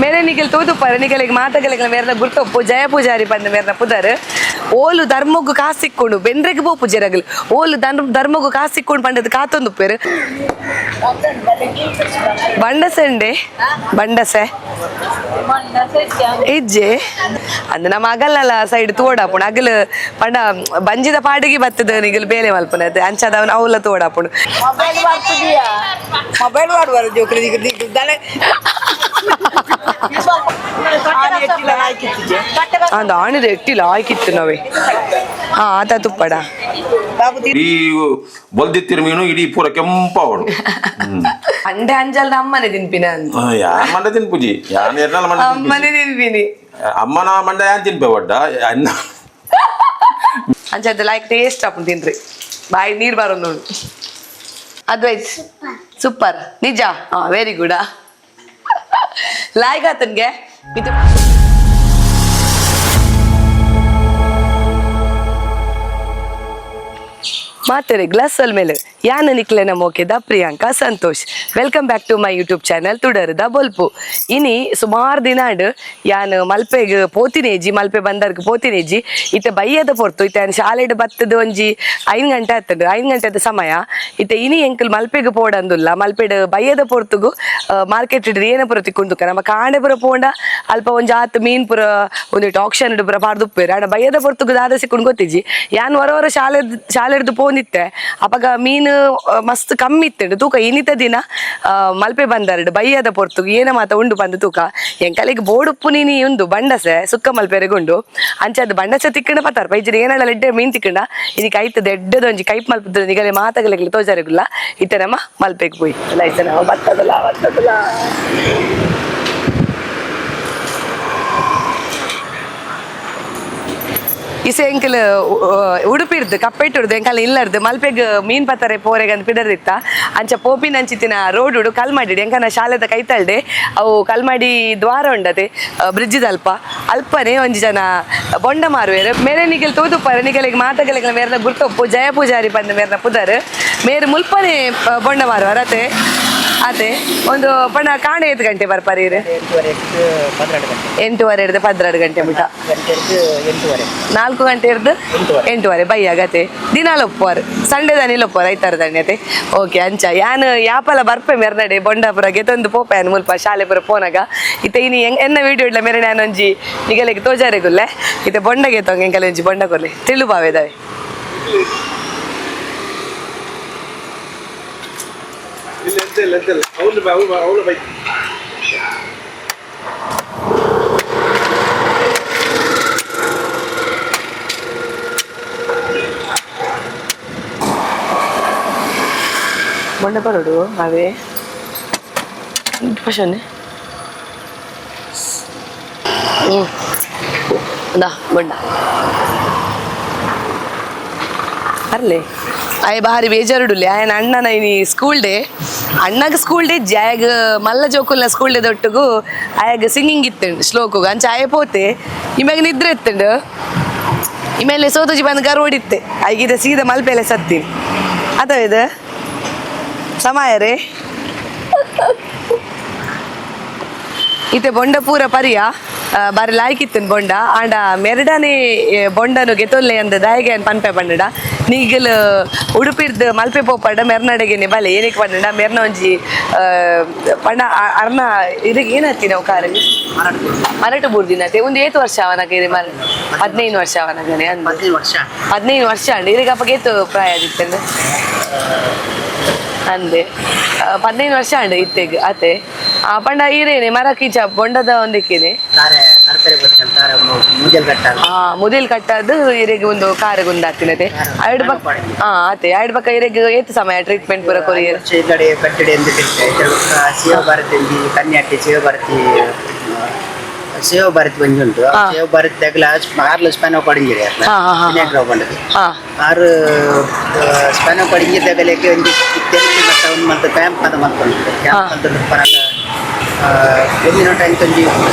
ಮೇರೆ ನಿಗಲ್ ತೂದುಪ್ಪಾರೆ ನಿಗಲಿಗೆ ಮಾತಗಲಿಗೆ ಮೇರ್ನ ಗುರ್ತೊಪ್ಪು ಜಯ ಪೂಜಾರಿ ಬಂದ ಮೇರ್ನ ಪುದರ್ ಓಲು ಧರ್ಮಗು ಕಾಸು ಸಿಕ್ಕೊಂಡು ಬೆಂದ್ರೆಗ್ ಪೋಪು ಜರಗಲ್ ಓಲು ಧರ್ಮಗು ಕಾಸು ಸಿಕ್ಕೊಂಡು ಪಂಡದ ಕಾತೊಂದು ಪೇರು ಬಂಡಸೆಂಡೆ ಬಂಡಸೆ ಇಜ್ಜೆ ಅಂದ್ ನಮ್ಮ ಅಗಲಲ್ಲ ಸೈಡ್ ತೋಡಾಪುಣ ಅಗಲ ಪಂಡ ಬಂಜಿದ ಪಾಡಿಗೆ ಬತ್ತದ ನಿಗಲ್ ಬೇಲೆ ಮಲ್ಪನ ಅಂಚಾದ ಅವನ ಅವಲ ತೋಡಾಪುಣ. ಮೊಬೈಲ್ ವಾಡ್ತಿದೀಯಾ? ಮೊಬೈಲ್ ವಾಡುವಾರ ಜೋಕ್ರಿ ದಿಗ್గు ದಿಗ್ಗು ದಲೆ. ಅಂದ್ ಆಣಿದ ಎಟ್ಟಿಲ್ಲ ಆಯ್ಕಿತ್ತು ನಾವೇ. ಹಾ ಆತ ತುಪ್ಪಡ. ಇಡೀ ಬೊಲ್ದಿತ್ತಿರ ಮೀನು ಇಡೀ ಪೂರ ಕೆಂಪಾವಡು. ಅಂಡೆ ಅಂಜಲ್ ಅಮ್ಮನೆ ತಿನ್ಪಿನ ಅಂತ. ಯಾನ್ ಮಂಡ ತಿನ್ಪುಜಿ, ಯಾನ್ ಎರ್ನಲ ಮಂಡ ತಿನ್ಪುಜಿ. ಅಮ್ಮನೆ ತಿನ್ಪಿನಿ. ಅಮ್ಮನ ಮಂಡ ಯಾನ್ ತಿನ್ಪೆ ಒಡ್ಡ ಅನ್ನ. ಅಂಚದ ಲೈಕ್ ಟೇಸ್ಟ್ ಆಪುಂಡು ತಿನ್ರಿ, ಬಾಯಿ ನೀರ್ ಬರೋದು. ಅದ್ವೈತ್ ಸೂಪರ್ ನಿಜ. ಹಾ ವೆರಿ ಗುಡ್. ಲಾಯ್ಕ್ ಆತನ್ಗೆ ಇದು. ಮಾತರೆ ಗ್ಲಾಸ್ ಅಲ್ ಮೇಲೆ ಯಾನ ನಿಕ್ಲೆನ ಮೋಕೆದ Priyanka Santosh. Welcome back to my YouTube channel ತುಡರ್ದ ಬೊಲ್ಪು. ಇನಿ ಸುಮಾರು ದಿನ ಆಂಡ್ ಯಾನ್ ಮಲ್ಪೆಗ್ ಪೋತಿನೇಜಿ, ಮಲ್ಪೆ ಬಂದರ್ಗ್ ಪೋತಿನೇಜಿ. ಇತ್ತೆ ಬಯ್ಯದ ಪೊರ್ತು, ಇತ್ತೆ ಯಾನ್ ಶಾಲೆಡ್ ಬತ್ತದ ಒಂಜಿ 5 ಗಂಟೆ ಆತಂಡು, 5 ಗಂಟೆದ ಸಮಯ. ಇತ್ತೆ ಇನಿ ಎಂಕಲ್ ಮಲ್ಪೆಗ್ ಪೋಡಂದುಲ್ಲ. ಮಲ್ಪೆಡ್ ಬಯ್ಯದ ಪೊರ್ತುಗು ಮಾರ್ಕೆಟ್ ಏನ ಪುರ ತಿಕ್ಕೊಂದುಕ. ನಮ್ಮ ಕಾಂಡೆ ಪುರ ಪೋಂಡ ಅಲ್ಪ ಒಂಜಿ ಆತ್ ಮೀನ್ ಪುರ ಒಂದಿಟ್ಟು ಆಕ್ಷನ್ ಪುರ ಪಾಡ್ದುಪ್ಪೇರು. ಆಂಡ ಬಯ್ಯದ ಪೊರ್ತುಗು ದಾದ ಸಿಕ್ಕೊಂಡು ಗೊತ್ತಿಜ್ಜಿ. ಯಾನ್ ವರ ವರ ಶಾಲೆ ಶಾಲೆಡ್ದು ಪೋನಿತ್ತೆ, ಅಪಗ ಮೀನು ಮಸ್ತ್ ಕಮ್ಮಿ ಇತ್ತುಂಡು ತೂಕ. ಇನಿತ ದಿನ ಮಲ್ಪೆ ಬಂದರಡು ಬಯ್ಯದ ಪೊರ್ತುಗು ಏನ ಮಾತ ಉಂಡು ಬಂದು ತೂಕ. ಎಂಕಲಿಗೆ ಬೋಡುಪ್ಪು ನೀನಿ ಉಂದು ಬಂಡಸೆ ಸುಕ್ಕ ಮಲ್ಪೆರೆಗುಂಡು. ಅಂಚೆ ಅದು ಬಂಡಸೆ ತಿಕ್ಕಂಡ ಪತ್ತಾರ ಪೈಜಿನ ಏನಲ್ಲ ಎಡ್ಡೆ ಮೀನ್ ತಿಕ್ಕಂಡ. ಇನಿ ಕೈತದ ಎಡ್ಡೆದ ಒಂಜಿ ಕೈಪ್ ಮಲ್ಪದ ನಿಗಲೆ ಮಾತಗಲೆಗ್ಲ ತೋಜಾರೆಗುಲ್ಲ. ಇತ್ತೆ ನಮ್ಮ ಮಲ್ಪೆಗ್ ಪೋಯಿ ಲೈಸ ನಾವು ಬತ್ತದಲ್ಲ ಬತ್ತದಲ್ಲ. ಇಸೆ ಎಂಕಲ್ ಉಡುಪಿರ್ದು ಕಪ್ಪೆಟ್ಟುರ್ದು ಎಂಕಲ್ ಇಲ್ಲರ್ದು ಮಲ್ಪೆಗ್ ಮೀನ್ ಪತ್ತರೆ ಪೋರೆಗ್ ಅಂತ ಪಿದರ್ದಿತ್ತ. ಅಂಚ ಪೋಪಿನ ಅಂಚಿತ್ತಿನ ರೋಡ್ ಉಡು ಕಲ್ಮಾಡಿ ಎಂಕನ ಶಾಲೆದ ಕೈತಲ್ಡೆ ಅವು ಕಲ್ಮಾಡಿ ದ್ವಾರ ಉಂಡತೆ ಬ್ರಿಡ್ಜ್ ಅಲ್ಪ ಅಲ್ಪನೆ ಒಂಜಿ ಜನ ಬೊಂಡ ಮಾರುವೆರ್. ಮೇರೆ ನಿಗಲ್ ತೂದುಪ್ಪಾರೆ ನಿಗಲಿಗೆ ಮಾತಗಲಿಗೆ ಮೇರ್ನ ಗುರ್ತೊಪ್ಪು ಜಯ ಪೂಜಾರಿ ಬಂದ ಮೇರ್ನ ಪುದರ್. ಮೇರ್ ಮುಲ್ಪನೆ ಬೊಂಡ ಮಾರುವರ್ ಅತೆ ಅತೆ. ಒಂದು ಪಂಡ ಕಾಣೆ ಐದು ಗಂಟೆ ಬರ್ಪಾರಿ. 8:30 12 ಗಂಟೆ. 8:30 ಹಿಡ್ದು 12 ಗಂಟೆ ಮುಟ. ಗಂಟೆ ಹಿಡ್ದು 8:30. 4 ಗಂಟೆ ಹಿಡ್ದು 8:30. 8:30 ಬಯ್ಯಾಗತೆ. ದಿನಾಲ ಒಪ್ಪುವಾರು, ಸಂಡೆ ದಾನಿಲ್ ಒಪ್ಪುವಾರು, ಐತಾರ ದಾನಿ. ಓಕೆ. ಅಂಚ ಯಾನ್ ಯಾಪಲ ಬರ್ಪೆ ಮೆರ್ನಡೆ ಬೊಂಡಾಪುರ ಗೆತೊಂದು ಪೋಪೆ ಯಾನ್ ಮುಲ್ಪ ಶಾಲೆ ಪುರ ಪೋನಾಗ. ಇತ್ತೆ ಇನಿ ಎನ್ನ ವೀಡಿಯೋ ಇಡ್ಲ ಮೇರೆ ನಾನು ಒಂಜಿ ನಿಗಲೆಗ್ ತೋಜಾರೆಗುಲ್ಲೆ. ಇತ್ತೆ ಬೊಂಡ ಗೆತೊಂಗೆ ಎಂಕಲೆ ಒಂಜಿ ಬೊಂಡ ಕೊರ್ಲೆ ತಿಳು ಬಾವೆದವೆ. ಬೊಂಡ ಬರೋಡು ಅವೇ ಪಶನೆ. ಹ್ಞೂ ದಾ ಬೊಂಡ ಅರ್ಲೆ. ಆಯ್ ಬಾರಿ ಬೇಜಾರುಡುಲ್ಲೆ ಆಯನ ಅಣ್ಣನ ಇನಿ ಸ್ಕೂಲ್ ಡೇ. ಅಣ್ಣಗ ಸ್ಕೂಲ್ ಡೇ ಜಾಯಗ್ ಮಲ್ಲ ಜೋಕುಲ್ನ ಸ್ಕೂಲ್ ಡೇ ದೊಟ್ಟುಗು ಆಯಾಗ ಸಿಂಗಿಂಗ್ ಇತ್ತುಂಡು ಶ್ಲೋಕುಗು. ಅಂಚ ಆಯ ಪೋತೆ, ಇಮ್ಯಾಗ ನಿದ್ರೆ ಇತ್ತುಂಡು. ಇಮೇಲೆ ಸೋತುಜಿ ಬಂದು ಗರೋಡಿತ್ತೆ. ಆಗಿದೆ ಸೀದಾ ಮಲ್ಪೆಲೆ ಸತ್ತೀನಿ ಅಥವಾ ಇದು ಸಮಯ ರೇ. ಇತ್ತೆ ಬೊಂಡ ಪೂರ ಪರಿಯ ಬಾರಿ ಲಾಯ್ಕ್ ಇತ್ತನ್ ಬೊಂಡ. ಆಂಡ ಮೆರಡನೆ ಬೊಂಡನು ಗೆತೊಲ್ಲೆ ಅಂದ ದಾಯಿಗೆ ಪನ್ಪೆ ಪಂಡಡ. ನೀಗಲ್ ಉಡುಪಿರ್ದು ಮಲ್ಪೆ ಪೋಪಂಡ ಮೆರ್ನಡೆಗೆನೆ ಬಲೆ. ಏನಕ್ಕೆ ಪಂಡಡ ಮೆರ್ನ ಒಂಜಿ ಪಂಡ ಅರ್ನ ಇದಕ್ಕೆ ಏನಾಗ್ತಿ ನಾವು ಕಾರ್ ಮರಟು ಬೂರ್ದಿನತೆ. ಒಂದು ಏತು ವರ್ಷ ಅವನಗೆ ಇದು ಮರ 15 ವರ್ಷ ಅವನಗನೆ ಅಂದ್. 15 ವರ್ಷ. 15 ವರ್ಷ ಅಂಡ್ ಇದಕ್ಕೆ ಅಪ್ಪಗೆ ಏತು ಪ್ರಾಯ ಆದಿತ್ತಂದು ಅಂದೆ. 15 ವರ್ಷ ಅಂಡ್ ಇತ್ತೆಗ್ ಅತೆ. ಆ ಪಂಡ ಈರೇನೆ ಮರಕೀಚ ಬೊಂಡದ ಒಂದಕ್ಕೇನೆ. ತಾರೆ ಕರ್ತರೆ ಬರ್ತಾನೆ ತಾರೆ ಮೂಜಲ್ ಕಟ್ಟಾಗ. ಆ ಮುದಿಲ್ ಕಟ್ಟದು ಇರೆಗ್ ಒಂದು ಕಾರ್ ಗುಂದಾತಿನತೆ ಐಡ್ ಬಕ್. ಹಾ ಅತೆ ಐಡ್ ಬಕ್ಕ ಇರೆಗ್ ಏತ್ ಸಮಯ ಟ್ರೀಟ್ಮೆಂಟ್ ಪೂರ ಕೊರಿಯರ್. ಈ ಕಡೆ ಕಟ್ಟಡ ಎಂದು ಶಿವಭಾರತಿ ಒಂಜಿ ಕನ್ಯಾಟಿ ಶಿವಭಾರತಿ ಶಿವಭಾರತಿ ಒಂಜಿ ಉಂಟು. ಶಿವಭಾರತಿ ದಗಲ ಆರ್ಲ ಸ್ಪ್ಯಾನೋ ಕೊಡಿಂಜಿರಿ. ಹಾ, ಹಾ, ಹಾ, ವಿನಾಯಕರಾವ್ ಬಂಡದು. ಆರು ಸ್ಪ್ಯಾನೋ ಕೊಡಿಂಜಿ ದಗಲಕ್ಕೆ ಒಂಜಿ ತೆರಿಗೆ ಮತ್ತೆ ಒಂದು ಮಂತ್ ಕ್ಯಾಂಪ್ ಅಂತ ಮಲ್ಕೊಂಡು ಕ್ಯಾಂಪ್ ಅಂತ ಪರಾಗ ಒಂದಿನ ಟೈಮ್ ಒಂಜಿ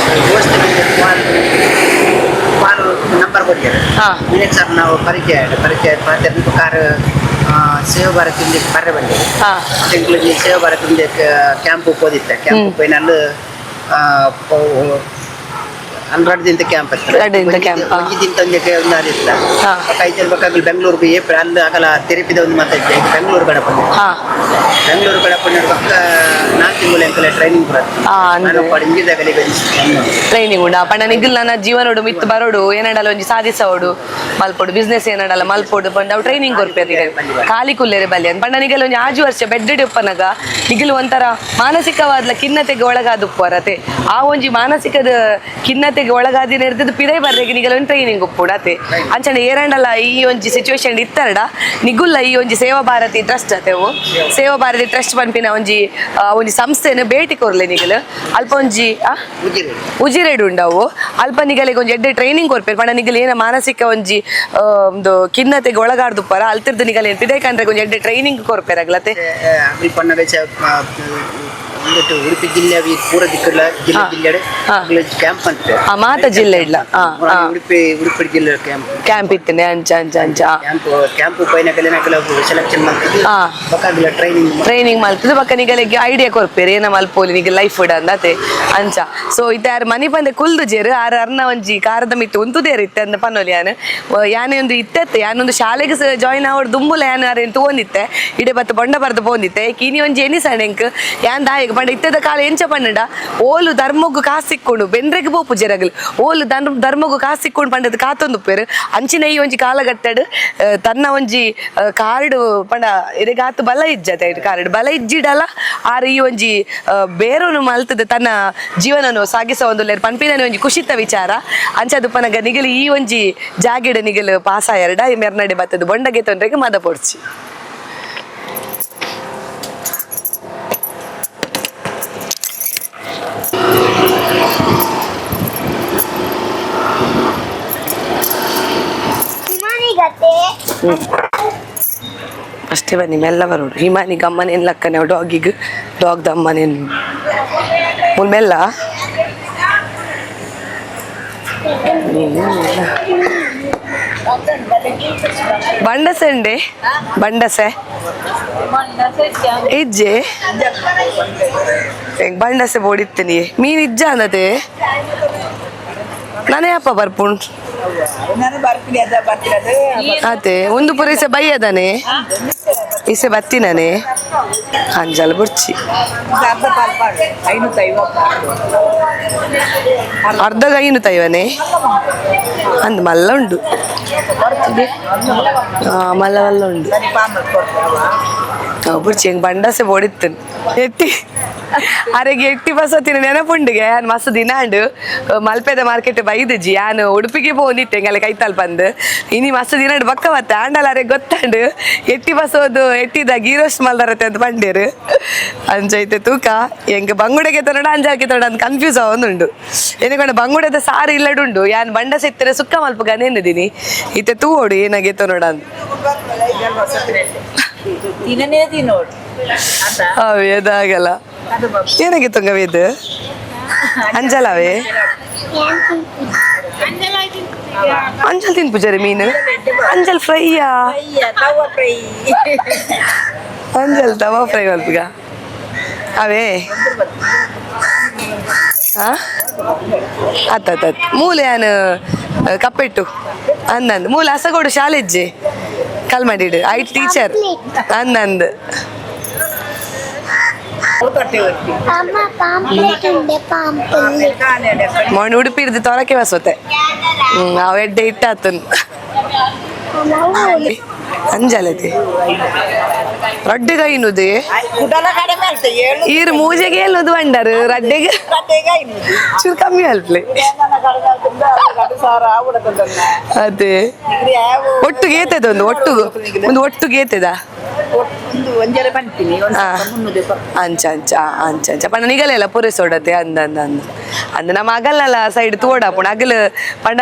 ದೋಸ್ತ ಕಾಲ್ ಕಾಲ್ ನಂಬರ್ ಕೊಟ್ಟಿದ್ದಾರೆ. ವಿನಾಯಕ್ ಸರ್ ನಾವು ಪರಿಚಯ ಆಯ್ತು. ಪರಿಚಯ ಆಯ್ತು ಕಾರ್ ಸೇವಾ ಭಾರತಿ ಒಂಜಿ ಬರ್ರೆ ಬಂದಿದೆ. ಎಂಕ್ಲೆಗ್ ಸೇವಾ ಭಾರತಿ ಒಂಜಿ ಕ್ಯಾಂಪ್ ಪೋದಿತ್ತೆ. ಕ್ಯಾಂಪ್ ಪೋಯಿನಲ್ಲಿ ಹನ್ನೆರಡು ದಿನದ ಕ್ಯಾಂಪ್ ರಡ್ಡ್ ದಿನದ camp, ಹಾ. ಒಂಜಿ ದಿನದ ಒಂಜಿ ಒಂದು ಆದಿತ್ತ. ಹಾ. ಐತಲ್ ಬೇಕಾಗಲಿ ಬೆಂಗಳೂರಿಗೆ ಏಪ್ರಿಲ್ ಅಲ್ಲಿ ಆಗಲ ತೆರಪಿದ ಒಂದು ಮಾತಾಡ್ತೆ. ಈಗ ಬೆಂಗಳೂರು ಕಡಪಂಡ. ಬೆಂಗಳೂರು ಕಡಪಂಡ ಪಕ್ಕ 4 ತಿಂಗಳು ಎಂಕಲ ಟ್ರೈನಿಂಗ್ ಬರುತ್ತೆ. ಅಂದ್ರೆ? ನಾನು ಪಡಿಂಗಿದಾಗಲಿ. ಟ್ರೈನಿಂಗ್ ಉಂಡು ಪಂಡ ನಿಗುಲ್ ನನ್ನ ಜೀವನೋಡು ಮಿತ್ ಬರೋಡು, ಏನಡಲ ಒಂಜಿ ಸಾಧಿಸೋಡು ಮಲ್ಪೋಡು, ಬಿಸ್ನೆಸ್ ಏನಡಲ ಮಲ್ಪೋಡು ಪಂಡ ಅವು ಟ್ರೈನಿಂಗ್ ಕೊರ್ಪೇರು. ಖಾಲಿ ಕುಲ್ಲೇರೆ ಬಲ್ಲಿ ಅಂತ ಪಂಡ ನಿಗಲ್ ಒಂಜಿ 6 ವರ್ಷ ಬೆಡ್ ಉಪ್ಪನಗ ನಿಗಲ್ ಒಂಥರ ಮಾನಸಿಕವಾದ್ಲ ಖಿನ್ನತೆಗೆ ಒಳಗಾದುಪ್ಪರತೆ. ಆ ಒಂಜಿ ಮಾನಸಿಕದ ಖಿನ್ನತೆಗೆ ಒಳಗಾದಿನ ಇರ್ತದೆ. ಪಿರೈ ಬರ್ರೆಗೆ ನಿಗಲ್ ಒಂಜಿ ಟ್ರೈನಿಂಗ್ ಉಪ್ಪುಡು ಅತೆ. ಅಂಚನೆ ಏರಂಡಲ ಈ ಒಂಜಿ ಸಿಚುವೇಶನ್ ಇತ್ತರಡ ನಿಗುಲ್ಲ ಈ ಒಂಜಿ ಸೇವಾ ಭಾರತಿ ಟ್ರಸ್ಟ್ ಅತೆವು, ಸೇವಾ ಭಾರತಿ ಟ್ರಸ್ಟ್ ಪನ್ಪಿನ ಒಂಜಿ ಒಂಜಿ ಸಂಸ್ಥೆನ ಭೇಟಿ ಕೊರ್ಲೆ ನಿಗಲ್. ಅಲ್ಪ ಒಂಜಿ ಆ ಉಜಿರೆ. ಉಜಿರೆಡ್ ಉಂಡವು. ಅಲ್ಪ ನಿಗಲಿಗೆ ಒಂಜಿ ಎಡ್ಡೆ ಟ್ರೈನಿಂಗ್ ಕೊರ್ಪೇರು ಪಂಡ ನಿಗಲ್ ಏನ ಮಾನಸಿಕ ಒಂಜಿ ಒಂದು ಖಿನ್ನತೆಗೆ ಒಳಗಾಡ್ದುಪ್ಪರ ಅಲ್ತಿರ್ದು ನಿಗಲ್ ಏನ್ ಪಿದೈ ಕಂಡ್ರೆ ಒಂಜಿ ಎಡ್ಡೆ ಟ್ರೈನಿಂಗ್ ಕೊರ್ಪೇರು ಅಗ್ಲತೆ. ಅಗ್ರಿ ಪನ್ನಗ ಒಂದಿಟ್ಟು ಉಡುಪಿ ಜಿಲ್ಲೆ ಅವಿ ಪೂರ ದಿಕ್ಕುಲ ಜಿಲ್ಲೆ ಜಿಲ್ಲೆ ಕ್ಯಾಂಪ್ ಅಂತ. ಮಾತ ಜಿಲ್ಲೆ ಇಡ್ಲ ಹಾ ಹಾ. ಉಡುಪಿ ಉಡುಪಿ ಜಿಲ್ಲೆ ಕ್ಯಾಂಪ್. ಕ್ಯಾಂಪ್ ಇತ್ತನೆ. ಅಂಚ ಅಂಚ ಅಂಚ. ಕ್ಯಾಂಪ್ ಕ್ಯಾಂಪ್ ಪೈನ ಕಲೆ ಸೆಲೆಕ್ಷನ್ ಮಾಡ್ತಿದ್ದು. ಬಕ್ಕಾಗಿಲ್ಲ ಟ್ರೈನಿಂಗ್. ಟ್ರೈನಿಂಗ್ ಮಲ್ತದ ಬಕ್ಕ ನಿಗಲಿಗೆ ಐಡಿಯಾ ಕೊರ್ಪೇರು ಏನ ಮಲ್ಪೋಲಿ ನಿಗ ಲೈಫ್ ಅಂದತೆ ಅಂಚ. ಸೊ ಇತ್ತೆ ಆರ್ ಮನಿ ಪಂದೆ ಕುಲ್ದು ಜೇರು ಆರ್ ಅರ್ನ ಒಂಜಿ ಕಾರದ ಮಿತ್ತು ಉಂತುದೇರು ಇತ್ತೆ ಅಂದ ಪನ್ನೊಲಿ. ಯಾನ್ ಯಾನೆ ಒಂದು ಇತ್ತೆತ್ತೆ ಯಾನೊಂದು ಶಾಲೆಗೆ ಜಾಯಿನ್ ಆವಡ್ ದುಂಬುಲ ಯಾನ್ ಆರೇನು ತೂವೊಂದಿತ್ತೆ. ಇಡೆ ಬತ್ತ ಬೊಂಡ ಬರ್ದು ಪೋಂದಿತ್ತೆ. ಕಿನಿ ಒಂಜಿ ಎನಿಸಣೆ ಎಂಕ್ ಯಾನ್ ದಾಯೆಗ್ ಪಂಡ ಇತ್ತೆದ ಕಾಲ ಎಂಚ ಪಂಡಂಡ ಓಲು ಧರ್ಮಗ್ ಕಾಸು ಸಿಕ್ಕೊಂಡು ಬೆಂದ್ರೆಗ್ ಪೋಪು ಜರಗಲು. ಓಲು ಧರ್ಮಗ್ ಕಾಸು ಸಿಕ್ಕೊಂಡು ಪಂಡದ ಕಾತೊಂದು ಅಂಚಿನ ಈ ಒಂಜಿ ಕಾಲಘಟ್ಟಡ್ ತನ್ನ ಒಂಜಿ ಕಾರ್ಡ್ ಪಂಡ ಇರೆಗಾತು ಬಲ ಇಜ್ಜತೆ ಕಾರ್ಡ್ ಬಲ ಇಜ್ಜಿಡಲ ಆರ್ ಈ ಒಂಜಿ ಬೇರೊನು ಮಲ್ತದ ತನ್ನ ಜೀವನನು ಸಾಗಿಸ ಒಂದು ಪನ್ಪಿನ ಒಂಜಿ ಖುಷಿತ ವಿಚಾರ. ಅಂಚದು ಪನಗ ನಿಗಲು ಈ ಒಂಜಿ ಜಾಗಿಡ ನಿಗಲು ಪಾಸ ಎರಡ ಈ ಮೆರ್ನಡೆ ಬತ್ತದ ಬೊಂಡಗೆ ತೊಂದ್ರೆಗೆ ಮದ ಪೊಡ್ಚಿ. ಹಿಮಾನಿಗತೆ. ಅಷ್ಟೇ ಬನ್ನಿ ಮೆಲ್ಲ ಬರೋಡು. ಹಿಮಾನಿಗೆ ಅಮ್ಮನೇನು ಲಕ್ಕನೆ ಡಾಗಿಗೆ ಡಾಗ್ದ ಅಮ್ಮನೇನು ಮುಲ್ ಮೆಲ್ಲ. ಬಂಡಸೆ ಉಂಡೆ ಬಂಡಸೆ ಇಜ್ಜೆ ಹೆಂಗ್ ಬಂಡಸೆ ಬೋಡಿತ್ತೀನಿ ಮೀನ್ ಇಜ್ಜ ಅಂದತೆ ನಾನೇ ಅಪ್ಪ ಬರ್ಪುಣ್. ನಾನು ಬರ್ತೀನಿ ಅದ ಬರ್ತೀನಿ ಅದು. ಅದೇ ಒಂದು ಪುರ ಇಸೆ ಬೈಯದಾನೆ ಇಸೆ ಬತ್ತಿನಾನೆ ಅಂಜಲ್ ಬುರ್ಚಿ. ಅರ್ಧ ಪಾಲ್ 550. ಅರ್ಧ ಗೈನು ತೈವನೆ ಅಂದ್ ಮಲ್ಲ ಉಂಡು. ಮಲ್ಲ ಮಲ್ಲ ಉಂಡು. ಸರಿ ಪಾಮಲ್ ಕೊಡ್ತೇವ. ಬುರ್ಚಿ ಹೆಂಗ್ ಬಂಡಸೆ ಬೋಡಿತ್ತು ಎಟ್ಟಿ ಅರೆಗೆ ಎಟ್ಟಿ ಬಸತ್ತಿನ ನೆನಪುಂಡಿಗೆ. ಯಾನ್ ಮಸ್ತ್ ದಿನ ಉಂಡು ಮಲ್ಪೆದ ಮಾರ್ಕೆಟ್ ಬೈದುಜಿ. ಯಾನ್ ಉಡುಪಿಗೆ ಪೋಂದಿತ್ತೆ ಎಂಗಲೆ ಕೈತಾಲ್ ಬಂದು. ಇನಿ ಮಸ್ತ್ ದಿನ ಉಂಡು ಬಕ್ಕ ಬತ್ತ ಆಂಡಲ ಅರೆ ಗೊತ್ತಾಂಡು ಎಟ್ಟಿ ಬಸೋದು ಎಟ್ಟಿದ ಗೀರೋಸ್ಟ್ ಮಲ್ದರತೆ ಅಂತ ಪಂಡೇರು. ಅಂಚೈತೆ ತೂಕ ಎಂಕ್ ಬಂಗುಡೆಗೆ ತನಡ ಅಂಜಾಕೆ ತನಡ ಅಂತ ಕನ್ಫ್ಯೂಸ್ ಆವೊಂದುಂಡು. ಎನಿಕೊಂಡ ಬಂಗುಡೆದ ಸಾರು ಇಲ್ಲಡುಂಡು. ಯಾನ್ ಬಂಡಸೆ ಇತ್ತರೆ ಸುಕ್ಕ ಮಲ್ಪುಗ ನೆನ್ನುದಿನಿ. ಇತ್ತೆ ತೂವೋಡು ಏನಾಗೆ ತನಡ ಅಂತ. ತಿನ್ನನೇ ತಿನ್ನೋಡು ಅಂತ. ಅವೇದಾಗಲ್ಲ. ಅದು ಏನಾಗಿ ತುಂಗವೇದು ಅಂಜಲವೇ ಅಂಜಲ್ ತಿನ್ಪುಜಾರಿ ಮೀನು ಅಂಜಲ್ ಫ್ರೈಯಾ? ತವ ಫ್ರೈ. ಅಂಜಲ್ ತವಾ ಫ್ರೈ ಮಲ್ಪುಗ ಅವೇ. ಆ ಅತ್ತ ಅತ್ತ ಅತ್ತ ಮೂಲೆ ಯಾನ್ ಕಪ್ಪೆಟ್ಟು ಅಂದಂದು ಮೂಲೆ ಅಸಗೋಡು ಶಾಲೆಜ್ಜೆ ಕಲ್ಮಡಿಡು ಐಟ್ ಟೀಚರ್ ಅಂದಂದು. ಅಮ್ಮ ಪಾಂಪ್ಲೆಟ್ ಉಂಡೆ ಪಾಂಪ್ಲೆಟ್. ಮೊನ್ನೆ ಉಡುಪಿ ತೊರಕೆ ಬಸೋತೆ ಅವ್ ಎಡ್ಡೆ ಇಟ್ಟಾತನ್ ಅಂಜಲತೆ ರಡ್ಡೆಗೈನುದೆ. ಕುಟಲ ಕಡಿಮೆ ಅಲ್ತೆ ಏಳು. ಈರು ಮೂಜೆಗೆ ಎಲ್ಲದು ಬಂಡರು ರಡ್ಡೆಗೆ ರಡ್ಡೆಗೆ ಐನೂರು. ಚೂರು ಕಮ್ಮಿ ಅಲ್ಪ್ಲೆ. ಕಡಿಮೆ ಆಗ್ತದೆ ಅರ್ಧ ಸಾವಿರ ಆಗ್ಬಿಡತ್ತದನ್ನ. ಅದೇ ಒಟ್ಟು ಗೇತದ ಒಂದು ಒಟ್ಟು ಒಂದು ಒಟ್ಟು ಗೇತದ. ಒಂದು ಒಂಜರೆ ಬಂತೀನಿ ಒಂದು ಸ್ವಲ್ಪ ಮುನ್ನೂರು ರೂಪಾಯಿ. ಅಂಚ ಅಂಚ ಅಂಚ ಅಂಚ ಪಂಡ ನಿಗಲೆಲ್ಲ ಪೂರೈಸೋಡತೆ ಅಂದ ಅಂದ ಅಂದ ಅಂದ ನಮ್ಮ ಅಗಲಲ್ಲ ಸೈಡ್ ತೋಡಾಪುಂಡು ಅಗಲ ಪಂಡ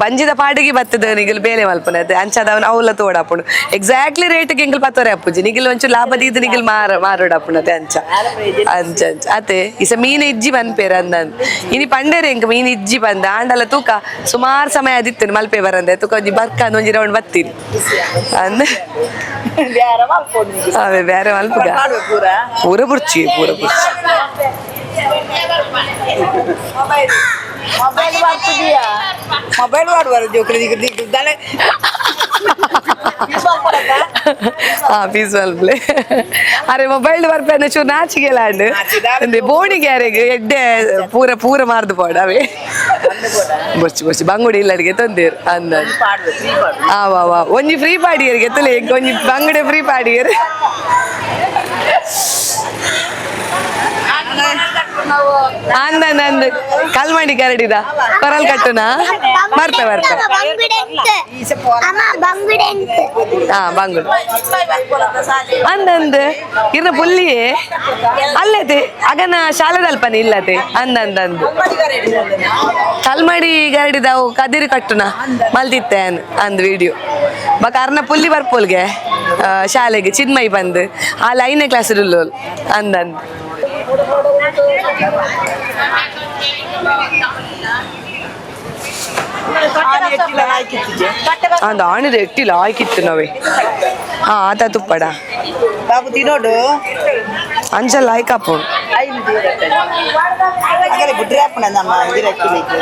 ಬಂಜಿದ ಪಾಡಿಗೆ ಬತ್ತದ ನಿಗಲ್ ಬೇಲೆ ಮಲ್ಪನತೆ ಅಂಚದ ಅವನ ಅವಲ ತೋಡಾಪುಂಡು. ಎಕ್ಸಾಕ್ಟ್ಲಿ ರೇಟ್ ಎಂಕಲ್ ಪತ್ತೊರೆ ಅಪ್ಪುಜಿ ನಿಗಲ್ ಒಂಚೂರು ಲಾಭ ದೀದ್ ನಿಗಲ್ ಮಾರ ಮಾರೋಡಾಪುಣತೆ. ಅಂಚ ಅಂಚ ಅಂಚ ಅತೆ ಇಸ ಮೀನು ಇಜ್ಜಿ ಪನ್ಪೇರ ಅಂದ ಇನಿ ಪಂಡೇರೆ ಎಂಕ್ ಮೀನು ಇಜ್ಜಿ ಬಂದ ಆಂಡಲ ತೂಕ ಸುಮಾರು ಸಮಯ ಅದಿತ್ತು ಮಲ್ಪೆ ಬರಂದೆ. ತೂಕ ಒಂಜಿ ಬರ್ಕ ಒಂಜಿ ರೌಂಡ್ ಬತ್ತೀನಿ ಅಂದ. ಅವೇ ಬೇರೆ ಮಲ್ಪುಗ. ಪೂರ ಬುರ್ಚಿ ಪೂರ ಬುರ್ಚಿ. ಮೊಬೈಲ್ ವಾಡ್ತಿದೀಯಾ? ಮೊಬೈಲ್ ವಾಡುವಾರ ಜೋಕ್ರಿ ದಿಗ್గు ದಿಗ್ಗು ದಳೆ. ಹಾ ಪೀಸ್ ಮಲ್ಪಲೆ. ಅರೆ ಮೊಬೈಲ್ ಬರ್ಪೇನ ಚೂರು ನಾಚಿಗೆಲ್ಲ ಅಂಡು ಅಂದೆ ಬೋಣಿಗೆ ಯಾರಿಗೆ ಎಡ್ಡೆ ಪೂರ ಪೂರ ಮಾರ್ದು ಪೋಡ ಅವೇ. ಬೊರ್ಚಿ ಬೊರ್ಚಿ ಬಂಗುಡಿ ಇಲ್ಲ ಅಡಿಗೆ ತಂದೇರು ಅಂದ. ಆ ವಾ ವಾ, ಒಂಜಿ ಫ್ರೀ ಪಾಡಿಯರಿಗೆ ತುಲೆ, ಒಂಜಿ ಬಂಗುಡೆ ಫ್ರೀ ಪಾಡಿಯರ್. ಅಂದ ಅಂದ ಕಲ್ಮಂಡಿ ಕರಡಿದ ಕೊರಲ್ ಕಟ್ಟುನಾ ಬರ್ತ ಬರ್ತ. ಬಂಗುಡೆ ಎಂತ? ಅಮ್ಮ ಬಂಗುಡೆ ಎಂತ? ಹಾ ಬಂಗುಡೆ ಅಂದಂದ ಇರ್ನ ಪುಲ್ಲಿಯೇ ಅಲ್ಲತೆ ಅಗನ ಶಾಲೆದಲ್ಪನೆ ಇಲ್ಲತೆ ಅಂದಂದಂದು ಕಲ್ಮಡಿ ಗರಡಿದವು ಕದಿರು ಕಟ್ಟುನ ಮಲ್ತಿತ್ತೆ ಅಂದ್ ವಿಡಿಯೋ ಬಕ ಅರ್ನ ಪುಲ್ಲಿ ಬರ್ಪೋಲ್ಗೆ ಶಾಲೆಗೆ ಚಿನ್ಮಯಿ ಬಂದು ಆ 5ನೇ ಕ್ಲಾಸ್ ಅಂದಂದು. ಅಂದ ಆಣಿದ ಎಟ್ಟಿಲ್ಲ ಆಯ್ಕಿತ್ತು ನಾವೇ. ಹಾ ಆತ ತುಪ್ಪಡ ಬಾಬು ತಿನ್ನೋಡು. ಅಂಚಲ್ಲ ಆಯ್ಕಪ್ಪು. ಐದು ಬಿಡ್ರಿ ಅಪ್ಪಣ ನಮ್ಮ ಇದಿರಕ್ಕಿಲಿಕ್ಕೆ.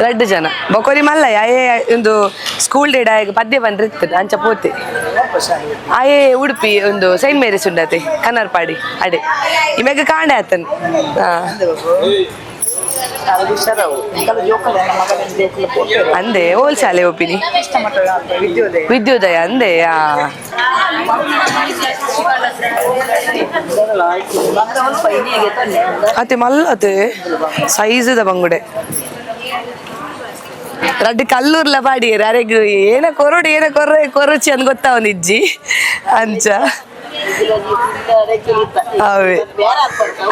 ರಡ್ಡು ಜನ ಬೊಕೊರಿ ಮಲ್ಲಯ್ಯ ಅಯ್ಯೇ ಒಂದು ಸ್ಕೂಲ್ ಡೇಡ ಪದ್ಯ ಬಂದ್ರೆ ಇರ್ತದೆ ಅಂಚ ಪೋತೆ ಆಯೇ ಉಡುಪಿ ಒಂದು ಸೈಂಟ್ ಮೇರಿಸ್ ಉಂಡತೆ ಕನ್ನರ್ಪಾಡಿ ಅಡೆ ಇಮೆಗ ಕಾಂಡೆ ಆತನ್. ಹಾ ಅಂದೆ ಓಲ್ ಶಾಲೆ ಒಪ್ಪಿನಿ ವಿದ್ಯೋದಯ ಅಂದೆ. ಆ ಅತೆ ಮಲ್ಲತೆ ಸೈಜ್ the ಬಂಗುಡೆ ರಡ್ಡು ಕಲ್ಲೂರ್ಲ ಪಾಡಿಯರ್ ಅರೆಗ್ ಏನ ಕೊರಡು ಏನ ಕೊರ್ರೆ ಕೊರಚಿ ಅಂದ್ ಗೊತ್ತಾವನ್ ಇಜ್ಜಿ ಅಂಚ. ಅವೇ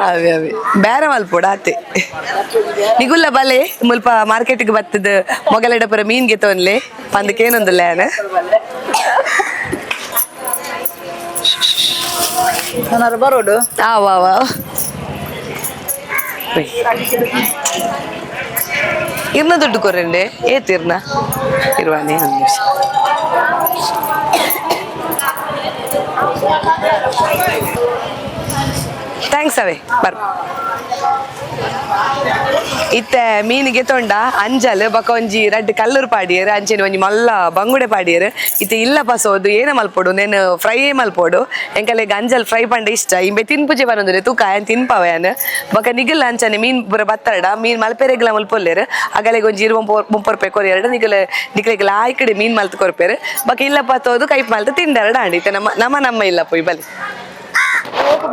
ಅವೇ ಅವೇ ಬೇರೆ ಮಲ್ಪೋಡ ಆತೆ ನಿಗುಲ್ಲ ಬಲೆ ಮುಲ್ಪ ಮಾರ್ಕೆಟ್ಗೆ ಬತ್ತದ ಮೊಗಲೆಡಪುರ ಮೀನ್ಗೆ ತೊನ್ಲೆ ಪಂದಕ್ಕೇನೊಂದು ಲ್ಯಾನ. ಬರೋಡು. ಆ ವಾ ವಾ ಇರ್ನ ದುಡ್ಡು ಕೊರಂಡೆ ಏತಿರ್ನ ಇರ್ವಾನೆ ಒಂದು ನಿಮಿಷ. Thanks ಅವೇ ಬರ್. ಇತ್ತೆ ಮೀನಿಗೆ ತೊಂಡ ಅಂಜಲ್ ಬೊಕ ಒಂಜಿ ರಡ್ಡ್ ಕಲ್ಲೂರು ಪಾಡಿಯರ್ ಅಂಚೆನೆ ಒಂಜಿ ಮಲ್ಲ ಬಂಗುಡೆ ಪಾಡಿಯರ್. ಇತ್ತೆ ಇಲ್ಲ ಪಸೋದು ಏನ ಮಲ್ಪೊಡು ನೇನು ಫ್ರೈ ಮಲ್ಪೊಡು ಎಂಕಲೆಗ್ ಅಂಜಲ್ ಫ್ರೈ ಪಂಡ ಇಷ್ಟ ಇಂಬೆ ತಿನ್ಪುಜೆ ಬರೊಂದುಲ್ಲೆ ತೂಕ ಆಯನ್ ತಿನ್ಪವೆ ಯಾನ್. ಬೊಕ ನಿಗಲ್ ಅಂಚನೆ ಮೀನ್ ಪೂರ ಬತ್ತರಡ ಮೀನ್ ಮಲ್ಪೆರೆಗ್ಲ ಮಲ್ಪೊಲ್ಲೆರ್ ಅಗಲೆಗ್ ಒಂಜಿ 20 30 ರೂಪಾಯಿ ಕೊರಿಯರ್ಡ ನಿಗಲ ನಿಗಲೆಗ್ ಲಾಯ್ಕಡೆ ಮೀನ್ ಮಲ್ತ್ ಕೊರ್ಪೆರ್ ಬೊಕ ಇಲ್ಲ ಪತ್ತೋದು ಕೈಪ್ ಮಲ್ತ್ ತಿಂದರಡ ಅಂಡ್ ಇತ್ತೆ ನಮ್ಮ ನಮ್ಮ ನಮ್ಮ ಇಲ್ಲ ಪೋಯ್ ಬಲಿ.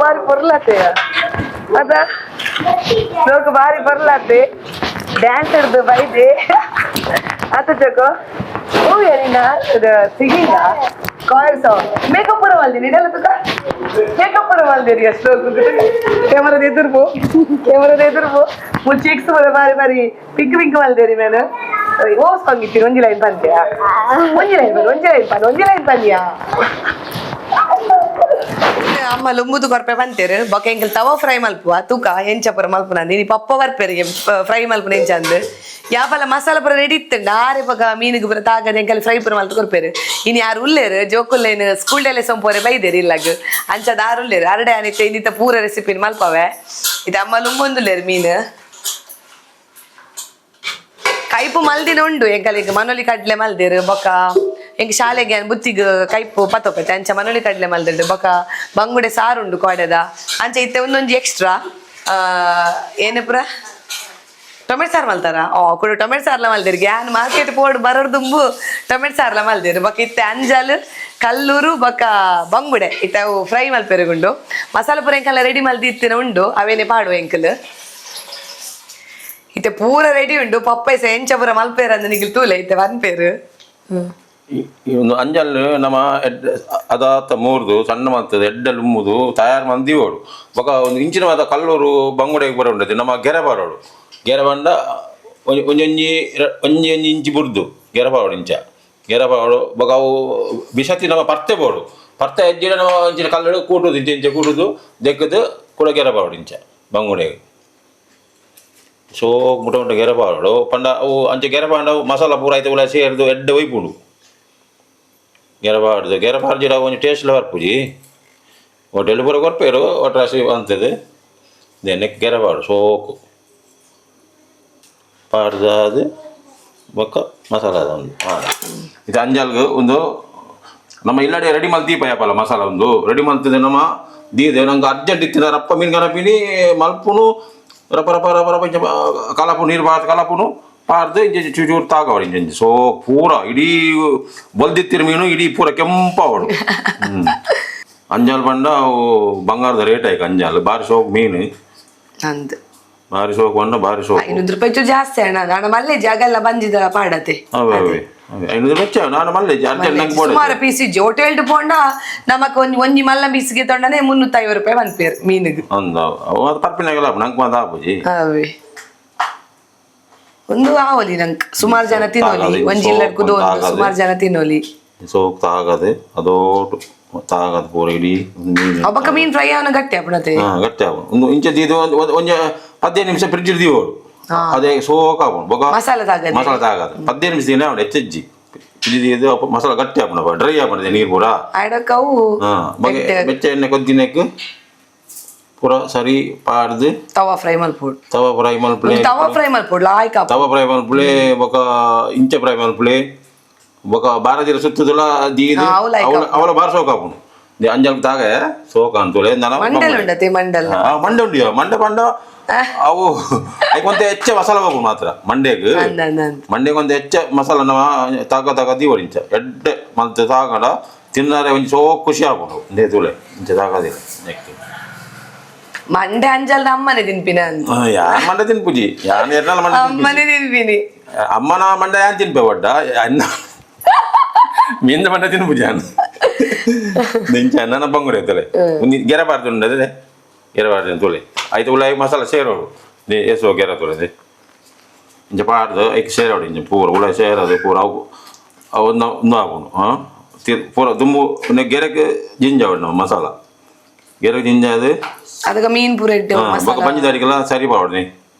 ಬಾರಿ ಪೊರ್ಲಾತೆಯ ಅದ ಲೋಕ ಬಾರಿ ಬರ್ಲಾತೆ ಡ್ಯಾನ್ಸ್ ಹಿಡ್ದು ಬೈದೆ ಆತ ಚಕೋ ಓ ನಿನ್ನ singing coir song makeup ಪೂರ ಮಲ್ದಿನಿ ಇದೆಲ್ಲ ತುಕ ಮೇಕಪ್ ಪೂರ ಮಲ್ದಿರಿ ಅಷ್ಟು ಕ್ಯಾಮರಾದ ಎದುರು ಪೋ ಕ್ಯಾಮರಾದ ಎದುರು ಪೋ ಮುಲ್ ಚೀಕ್ಸ್ ಪೂರ ಬಾರಿ ಬಾರಿ ಪಿಂಕ್ ಪಿಂಕ್ ಮಲ್ದೇರಿ ಮೇನ. ಓ ಸಾಂಗ್ ಇತ್ತೀರಿ ಒಂಜಿ ಲೈನ್ ಬಂದ್ಯಾ ಒಂಜಿ ಲೈನ್ ಬನ್ನಿ ಒಂಜಿ ಲೈನ್ ಬನ್ನಿ ಒಂಜಿ ಲೈನ್ ಬಂದ್ಯಾ. ಅಮ್ಮ ಲುಂಬುದು ಕೊರ್ಪೆ ಬಂತೇರು ಬೊಕ ಎಂಕಲ್ ತವ ಫ್ರೈ ಮಲ್ಪುವ ತೂಕ ಎಂಚ ಪೂರ ಮಲ್ಪುನ ಇನಿ ಪಪ್ಪ ಬರ್ಪೇರಿಗೆ ಫ್ರೈ ಮಲ್ಪುನ ಎಂಚ ಅಂದ್ ಯಾಪಲ ಮಸಾಲ ಪೂರ ರೆಡಿ ಇತ್ತುಂಡ ಆರೆ ಬೊಕ ಮೀನಿಗೆ ಪೂರ ತಾಗದ ಎಂಕಲ್ ಫ್ರೈ ಪೂರ ಮಲ್ತು ಕೊರ್ಪೇರು. ಇನಿ ಯಾರು ಉಲ್ಲೇರು ಜೋಕುಲ್ಲೇನು ಸ್ಕೂಲ್ ಡೇಲೆ ಸೊಂಪೋರೆ ಬೈದೇರು ಇಲ್ಲಾಗ ಅಂಚದ ಆರು ಉಲ್ಲೇರು ಅರಡೆ ಅನಿತೆ ಇನ್ನಿತ ಪೂರ ರೆಸಿಪಿನ ಮಲ್ಪವೆ. ಇದು ಅಮ್ಮ ಲುಂಬೊಂದುಲ್ಲೇರು ಮೀನು ಕೈಪು ಮಲ್ದಿನ ಉಂಡು ಎಂಕಲಿಗೆ ಮನೊಲಿ ಕಡ್ಲೆ ಮಲ್ದಿರು ಬೊಕ ಎಂಕ್ ಶಾಲೆಗೆ ಬುತ್ತಿಗ್ ಕೈಪು ಪತ್ತೊಪೆತೆ ಅಂಚ ಮನೊಲಿ ಕಡ್ಲೆ ಮಲ್ದಿರು ಬೊಕ ಬಂಗುಡೆ ಸಾರುಂಡು ಕೋಡೆದ ಅಂಚ ಇತ್ತೆ ಒಂದೊಂಜಿ ಎಕ್ಸ್ಟ್ರಾ ಏನಪುರ ಟೊಮೆಟೊ ಸಾರು ಮಲ್ತಾರ ಓ ಕುಡು ಟೊಮೆಟೊ ಸಾರ್ಲ ಮಲ್ದಿರು ಗ್ಯಾನ್ ಮಾರ್ಕೆಟ್ ಪೋಡು ಬರೋರ್ ದುಂಬು ಟೊಮೆಟೊ ಸಾರ್ಲ ಮಲ್ದಿರು ಬೊಕ ಇತ್ತೆ ಅಂಜಲ್ ಕಲ್ಲೂರು ಬೊಕ ಬಂಗುಡೆ ಇತ್ತೆ ಅವು ಫ್ರೈ ಮಲ್ಪೆರುಗುಂಡು ಮಸಾಲ ಪೂರ ಎಂಕಲ್ಲ ರೆಡಿ ಮಲ್ದಿ ಇತ್ತಿನ ಉಂಡು ಅವೇನೆ ಪಾಡುವ ಎಂಕಲ್ ಇತ್ತೆ ಪೂರ ರೆಡಿ ಉಂಡು ಪಪ್ಪೈಸ ಎಂಚ ಪೂರ ಮಲ್ಪೇರು ಅಂದ್ ನಿಗಿಲ್ ತೂಲೆ ಇತ್ತೆ ವನ್ಪೇರು. ಈ ಒಂದು ಅಂಜಲ್ ನಮ್ಮ ಎಡ್ಡೆ ಅದಾತ ಮೂರ್ದು ಸಣ್ಣ ಮಂತದ ಎಡ್ಡೆ ಲುಮ್ಮುದು ತಯಾರು ಮಂದಿ ಓಡು ಬೊಕ ಒಂದು ಇಂಚಿನ ಮಾತ ಕಲ್ಲೂರು ಬಂಗುಡೆಗೆ ಬರ ಉಂಡದು ನಮ್ಮ ಗೆರೆ ಬರೋಡು ಗೆರೆ ಬಂಡ ಒಂಜಿ ಒಂಜೊಂಜಿ ಒಂಜಿ ಒಂಜಿ ಇಂಚಿ ಬುರ್ದು ಗೆರೆ ಬಾರೋಡು ಇಂಚ ಗೆರೆ ಬಾರೋಡು ಬೊಕ ಅವು ಬಿಸತಿ ನಮ್ಮ ಪರ್ತೆ ಬೋಡು ಪರ್ತೆ ಹೆಜ್ಜೆ ನಮ್ಮ ಇಂಚಿನ ಕಲ್ಲುಡು ಕೂಟುದು ಇಂಚ ಇಂಚ ಕೂಟುದು ದೆಕ್ಕದು ಕೂಡ ಗೆರೆ ಬಾರೋಡು ಇಂಚ ಬಂಗುಡೆಗೆ. ಸೋಕ್ ಮುಟ ಮುಟ ಗೆರೆ ಪಾಡೋಡು ಪಂಡ ಅವು ಅಂಚೆ ಗೆರೆ ಪಾಂಡ ಮಸಾಲ ಪೂರ ಐತೆ ಉಲ ಸೇರ್ದು ಎಡ್ಡೆ ಒಯ್ಪುಂಡು. ಗೆರೆ ಪಾಡ್ದು ಗೆರೆ ಪಾಡ್ಜಿಡ ಒಂಜಿ ಟೇಸ್ಟ್ಲ ಬರ್ಪುಜಿ. ಹೋಟೆಲ್ ಪೂರ ಕೊರ್ಪೇರು ಒಟ್ರಾಸಿ ಅಂತದೆ ನೆಕ್ ಗೆರೆ ಪಾಡು ಸೋಕು ಪಾಡ್ದಾದ್ ಬೊಕ್ಕ ಮಸಾಲ ಒಂದು. ಇದು ಅಂಜಲ್ಗ್ ಒಂದು ನಮ್ಮ ಇಲ್ಲಡೆ ರೆಡಿ ಮಲ್ತಿ ಪಯಪಲ ಮಸಾಲ ಒಂದು ರೆಡಿ ಮಲ್ತಿದೆ ನಮ್ಮ ದೀದೆ. ನಂಗೆ ಅರ್ಜೆಂಟ್ ಇತ್ತಿನ ರಪ್ಪ ಮೀನು ಕನಪಿನಿ ಮಲ್ಪುನು ರಪ ರಪ ರಪ ರಪ ಇಂಚ ಕಲಪು ನೀರು ಬಾರ್ದು ಕಲಪುನು ಪಾರ್ದು ಇಂಚ ಚೂರು ಚೂರು ತಾಗವಡು ಇಂಚ ಇಂಚ. ಸೊ ಪೂರ ಇಡೀ ಬಲ್ದಿತ್ತಿರ ಮೀನು ಇಡೀ ಪೂರ ಕೆಂಪಾವಡು. ಅಂಜಾಲ್ ಪಂಡ ಅವು ಬಂಗಾರದ ರೇಟ್ ಆಯ್ತು. ಅಂಜಾಲ್ ಬಾರಿ ಸೋಕ್ ಮೀನು. ಅಂದ್. ಬಾರಿ ಸೋಕು ಪಂಡ ಬಾರಿ ಸೋಕು. 500 ರೂಪಾಯಿ ಚೂರು ಜಾಸ್ತಿ ಅಣ್ಣ. ನಾನು ಮಲ್ಲೆ ಜಾಗಲ್ಲ ಬಂಜಿದ ಪಾಡತೆ. ಅವೇ ಅವೇ ಅವೇ 500 ಬೆಚ್ಚ ನಾನು ಮಲ್ಲೆ ಅರ್ಜೆಂಟ್ ನಂಗೆ ಬೋಡ. ಸುಮಾರು ಪೀಸ್ ಇಜ್ಜಿ. ಹೋಟೆಲ್ ಪೋಂಡ ನಮಕ್ ಒಂಜಿ ಒಂಜಿ ಮಲ್ಲ ಪೀಸ್ಗೆ ತೊಂಡನೆ 350 ರೂಪಾಯಿ ಪನ್ಪೇರು ಮೀನಿಗೆ. ಅಂದ ಅವು ಅದು ಪರ್ಪಿನಾಗೆಲ್ಲ ನಂಗೆ ಬಂದ ಆಪುಜಿ. ಅವೇ ಒಂದು ಆವಲಿ ನಂಕ್ ಸುಮಾರು ಜನ ತಿನ್ನೋಲಿ. ತಾಗದು, ಒಂಜಿ ಇಲ್ಲಡ್ ಕುದು ಸೋಕು ಒಂದು ತಾಗದು. ಸುಮಾರು ಜನ ತಿನ್ನೋಲಿ. ಸೋಕ್ ತಾಗದೆ ಅದೋಟು ತಾಗದು ಪೂರ ಇಡೀ ಒಂದು ಮೀನು. ಒಬ್ಬಕ ಮೀನ್ ಫ್ರೈ ಅವನ ಗಟ್ಟಿ ಅಪ್ಪಣತೆ. ಹಾ, ಗಟ್ಟಿ ಆಪುಂಡು. ಒಂದು ಇಂಚ ದೀದು ಒಂದು ಒಂದು ಒಂಜಿ 15 ನಿಮಿಷ ಫ್ರಿಡ್ಜ್ ದೀವೋಡು. ಅದೇ ಸೋಕ್ ಆಪುಂಡು ಬೊಕ. ಮಸಾಲೆ ತಾಗದೆ. ಮಸಾಲೆ ತಾಗದು 15 ನಿಮಿಷ ದಿನ ಆವಡು ಹೆಚ್ಚೆಜ್ಜಿ ಫ್ರಿಡ್ಜ್ ದೀದು ಅಪ್ಪ ಮಸಾಲೆ ಗಟ್ಟಿ ಆಪುಂಡು, ಡ್ರೈ ಆಪುಂಡು ನೀರು ಪೂರ. ಆಡಕ್ಕವು. ಹಾ, ಬಗೆ ಬೆಚ್ಚ ಎಣ್ಣೆ ಕೊದ್ದಿನಕ್ಕೆ ಪೂರ ಸರಿ ಪಾಡ್ದು. ತವಾ ಫ್ರೈ ಮಲ್ಪೊಡು. ತವಾ ಫ್ರೈ ಮಲ್ಪುಲೆ. ತವಾ ಫ್ರೈ ಮಲ್ಪೊಡು ಲಾಯ್ಕ್ ಆಪುಂಡು. ತವಾ ಫ್ರೈ ಮಲ್ಪುಲೆ ಬೊಕ ಇಂಚ ಫ್ರೈ ಮಲ್ಪುಲೆ ಬೊಕ ಬಾರದಿರ ಸುತ್ತುದಲ ದೀದು. ಹಾ, ಅವು ಲಾಯ್ಕ್. ಅವಳ ಅವಳ ಬಾರ ಸೋಕ್ ಆಪುಂಡು. ಅಂಜಲ್ ತಾಗ ಸೋಕ ಅಂತುಲೆ ನನ. ಮಂಡಲ್ ಉಂಡತೆ ಮಂಡಲ್. ಆ, ಮಂಡೆ ಉಂಡು. ಮಂಡೆ ಪಂಡ ಅವು ಐಕ್ ಒಂತೆ ಹೆಚ್ಚ ಮಸಾಲ ಬೋಪು ಮಾತ್ರ ಮಂಡೆಗ್. ಅಂದ್ ಅಂದ್ ಅಂದ್. ಮಂಡೆಗ್ ಒಂತೆ ಹೆಚ್ಚ ಮಸಾಲ ನವ ತಾಕ ತಾಕ ದೀವೊಡು. ಇಂಚ ಎಡ್ಡೆ ಮಲ್ತ್ ತಾಕಂಡ ತಿನ್ನರೆ ಒಂಜಿ ಸೋಕ್ ಖುಷಿ ಆಪುಂಡು. ಇಂದೇ ತೂಲೆ ಇಂಚ ತಾಕದಿಲ್ಲ ನೆಕ್ಕ್. ಮಂಡೆ ಅಂಜಲ್ ಅಮ್ಮನೆ ತಿನ್ಪಿನ ಅಂದ್. ಯಾನ್ ಮಂಡೆ ತಿನ್ಪುಜಿ, ಯಾನ್ ಎರ್ನಾಲ ಮಂಡೆ ತಿನ್ಪುಜಿ. ಅಮ್ಮನೆ ತಿನ್ಪಿನಿ. ಅಮ್ಮನ ಮಂಡೆ ಯಾನ್ ತಿನ್ಪೆ ಒಡ್ಡ ಅನ್ನ ಮೀನ್ದ ಮಂಡೆ ತಿನ್ಪುಜಿ ಯಾನ್. ಇಂಚ ನನ್ನ ಬಂಗುಡೆ ತಲೆ ಒಂದು ಗೆರೆ ಬಾರ್ದುಂಡು ಅದೇ ಗೆರೆ ಬಾರ್ದು ತೋಲೆ ಐತೆ ಉಲಾಯಿ ಮಸಾಲ ಸೇರೋಡು ಏಸೋ ಗೆರೆ ತೋಲೆ ಇಂಚ ಪಾಡ್ದು ಐಕ್ ಸೇರೋಡು ಇಂಚ ಪೂರ ಉಲಾಯಿ ಸೇರೋದು ಪೂರ. ಅವು ಅವು ಒಂದು ಒಂದು ಆಪುಂಡು. ಹಾಂ, ಪೂರ ದುಂಬು ಗೆರೆಗೆ ಜಿಂಜಾವಡು ನಾವು ಮಸಾಲ ಗೆರೆಗೆ ಜಿಂಜಾದು. ಅದಕ್ಕೆ ಮೀನ್ ಪೂರ ಇಟ್ಟು ಬೊಕ ಮಸಾಲ. ಬಂಜಿದಾರಿಗೆಲ್ಲ ಸರಿ ಪಾವಡ್ನಿ